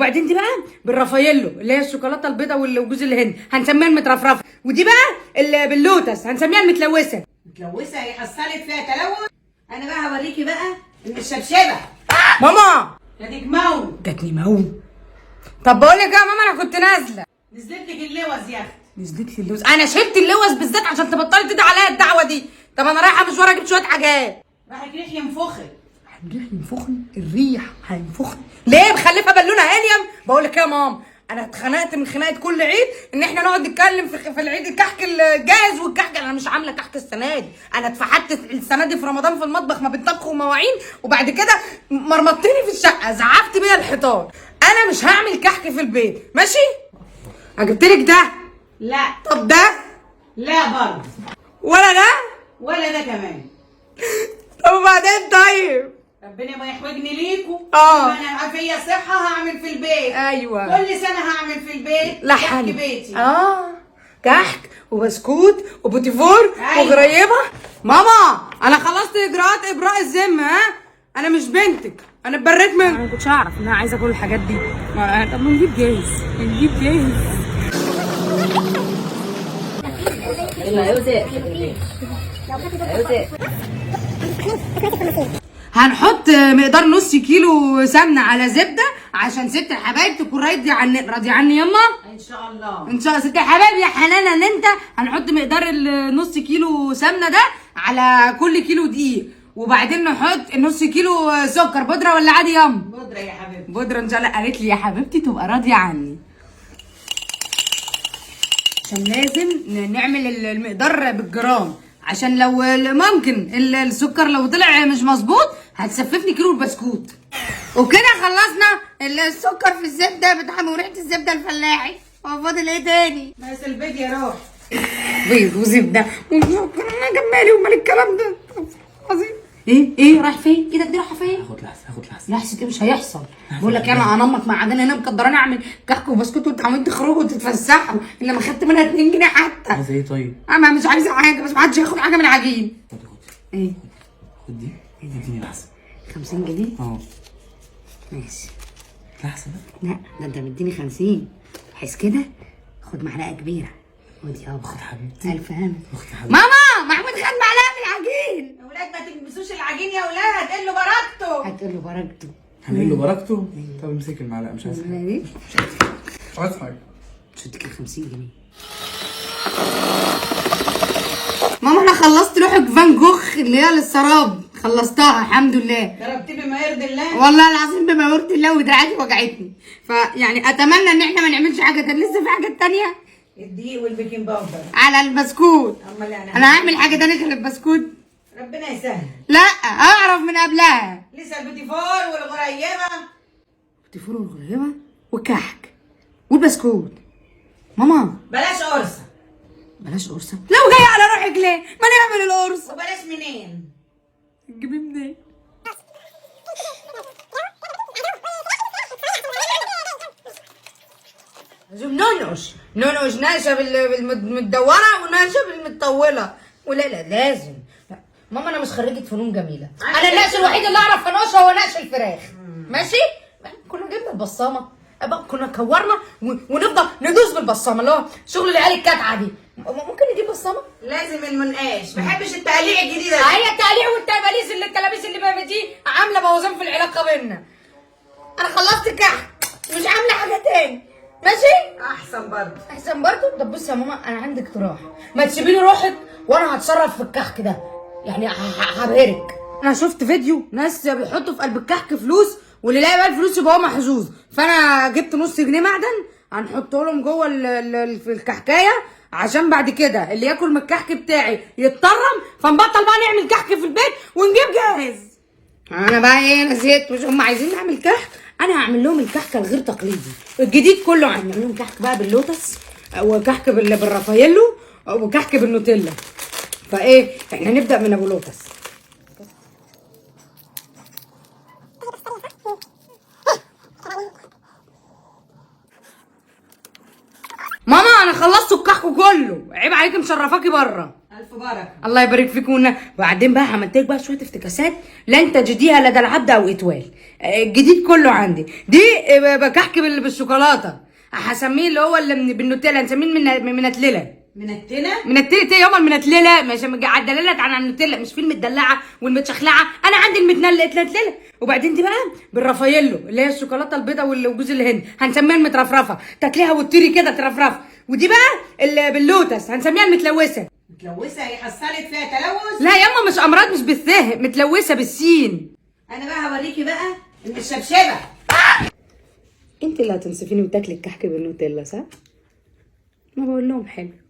وبعدين دي بقى بالرافاييلو اللي هي الشوكولاتة البيضاء والجوز الهند، هنسميها المترفرفه. ودي بقى اللي باللوتس هنسميها المتلوثه. متلوثه؟ هي حصلت فيها تلوث؟ انا بقى هوريكي بقى المشبشبه. ماما اديك مو جاتني مو. طب بقول لك يا ماما، انا كنت نازله. نزلت لك اللوز يا اختي. نزلت لي اللوز؟ انا شلت اللوز بالذات عشان تبطلي تدعي عليا الدعوة دي. طب انا رايحة مشوار اجيب شوية حاجات. راح الريح ينفخك. الريح ينفخني؟ الريح هينفخني ليه؟ مخلفه بالونه هيليوم؟ بقول لك يا ماما، انا اتخنقت من خناقه كل عيد ان احنا نقعد نتكلم في العيد الكحك الجاهز والكحك. انا مش عامله كحك السنة دي، انا اتفحت السنة دي في رمضان في المطبخ ما بين طبخ ومواعين، وبعد كده مرمطتني في الشقة، زعفت بيا الحيطان. انا مش هعمل كحك في البيت، ماشي؟ انا جبت لك ده. لا. طب ده؟ لا برضه. ولا ده؟ ولا ده كمان. طب وبعدين؟ طيب ربنا ما يحوجني ليكوا. انا فيا صحة هعمل في البيت. ايوه. كل سنة هعمل في البيت. لا كحك حل. بيتي. كحك وبسكوت وبوتيفور. أيوة. وغريبة. ماما انا خلصت اجراءات ابراء الذمة. ها، انا مش بنتك، انا اتبريت منك. انا ما كنتش اعرف ان انا عايزه اكل الحاجات دي. طب ما نجيب جاهز، نجيب جاهز. هنحط مقدار نص كيلو سمنه على زبدة عشان ست الحبايب تكون راضية عني. راضية عني يما؟ ان شاء الله. ان شاء الله ست الحبايب يا حنانه. ان انت هنحط مقدار النص كيلو سمنه ده على كل كيلو دقيق، وبعدين نحط نص كيلو سكر بودره ولا عادي ياما؟ بودره يا حبيبتي. بودره ان شاء الله. قالت لي يا حبيبتي تبقى راضية عني، عشان لازم نعمل المقدار بالجرام، عشان لو ممكن السكر لو طلع مش مظبوط هتسففني كيلو البسكوت. وكده خلصنا السكر في الزبدة بتاع وريحه الزبدة الفلاحي. هو فاضل ايه تاني؟ بس البيض يا روح. بيض وزبده وسكر. انا جمالي ومال الكلام ده عظيم. ايه ايه رايح فين؟ ايدك دي رايحة فين؟ هاخد لحسة، هاخد لحسة. لحسة ايه؟ مش هيحصل. بقول لك انا انمط مع عدن هنا مقدراني اعمل كحك وبسكوت وانت عمالين تخرجوا وتتفسحوا، الا ما خدت منها 2 جنيه حتى. عايزه ايه طيب؟ انا مش عايزه حاجة، بس ما حدش هياخد حاجة من العجين. خدي خدي. ايه؟ خد دي، اديني لحسة. 50 جنيه؟ ماشي. لحسة بقى. لا ده انت مديني 50. حس كده، خد معلقه كبيرة. خد يابا. خد حبيبتي. الف هنا. اخت حبيبتي. ماما محمود خد معلقه من العجين. يا ولاد ما تلبسوش العجين يا ولاد، هتقلوا بركته. هتقول له بركته. هنقول له بركته؟ طب امسك المعلقة، مش عايز حاجة. دي مش عايز حاجة. مش هديك ال 50 جنيه. ماما انا خلصت لوحة فان جوخ اللي هي للسراب، خلصتها الحمد لله. ضربتيه بما يرضي الله؟ والله العظيم بما يرضي الله، ودراعاتي وجعتني. فيعني اتمنى ان احنا ما نعملش حاجة تانية. لسه في حاجات تانية؟ الدقيق وال baking powder على البسكوت. امال انا انا هعمل حاجة تانية غير البسكوت؟ ربنا يسهل. لا اعرف من قبلها. لسه البيتيفور والغريبة. البيتيفور والغريبة والكحك والبسكوت. ماما بلاش قرصة. بلاش قرصة؟ لو جاية على روحك ليه؟ ما نعمل القرصه. وبلاش منين؟ تجيبيه منين؟ لازم ننقش ننقش نقشه بالمدوره ونقشه بالمطوله. ولا لا لازم. لا. ماما انا مش خريجة فنون جميلة، انا النقش الوحيد اللي اعرف انقشه هو نقش الفراخ. ماشي؟ كنا جبنا البصامه، كنا كورنا ونفضل ندوس بالبصامه اللي هو شغل العيال الكتعه دي. ممكن نجيب بصامه؟ لازم المنقاش، ما بحبش التقاليع الجديدة دي. هي التقاليع والتباليس اللي التلابيس اللي بقى دي عامله بوظان في العلاقة بينا. انا خلصت كحك مش عامله حاجة تاني. ماشي؟ احسن برضه. احسن برضه. طب بصي يا ماما، انا عندي اقتراح، ما تسيبيني روحك وانا هتصرف في الكحك ده، يعني هبهرك. انا شفت فيديو ناس بيحطوا في قلب الكحك فلوس، واللي لاقي بقى الفلوس يبقى هو محظوظ. فانا جبت نص جنيه معدن هنحطه لهم جوه في الكحكايه، عشان بعد كده اللي ياكل من الكحك بتاعي يتطرم، فنبطل بقى نعمل كحك في البيت ونجيب جاهز. انا بقى ايه، انا زهقت، مش هم عايزين نعمل كحك، انا هعمل لهم الكحك الغير تقليدي الجديد كله. هنعمل لهم كحك بقى باللوتس، وكحك بالرافاييلو، وكحك بالنوتيلا. فايه احنا نبدا من ابو لوتس. ماما انا خلصت الكحك كله، عيب عليكي مشرفاكي بره. الف الف بركة. الله يبارك فيك. وبعدين بقى عملت لك بقى شوية افتكاسات لن تجديها لدى العبد او اتوال. الجديد كله عندي. دي كحك بالشوكولاته، هسميه اللي هو اللي بالنوتيلا، هنسميه من منتلله. منتنة. منتله ايه ياما المنتلله؟ مش الدلالة عن النوتيلا، مش فيلم الدلعه والمتشخلعه، انا عندي المتنله اتلتله. وبعدين دي بقى بالرافاييلو اللي هي الشوكولاتة البيضاء وجوز الهند، هنسميها المترفرفه، تاكليها وتطيري كده ترفرفه. ودي بقى اللي باللوتس هنسميها المتلوثه. متلوثه؟ هي حصلت فيها تلوث؟ لا ياما مش امراض، مش بالثه، متلوثه بالسين. انا بقى هوريكي بقى المشبشبه. انت اللي هتنصفيني وتاكلي الكحك بالنوتيلا صح؟ ما بقول لهم حلو.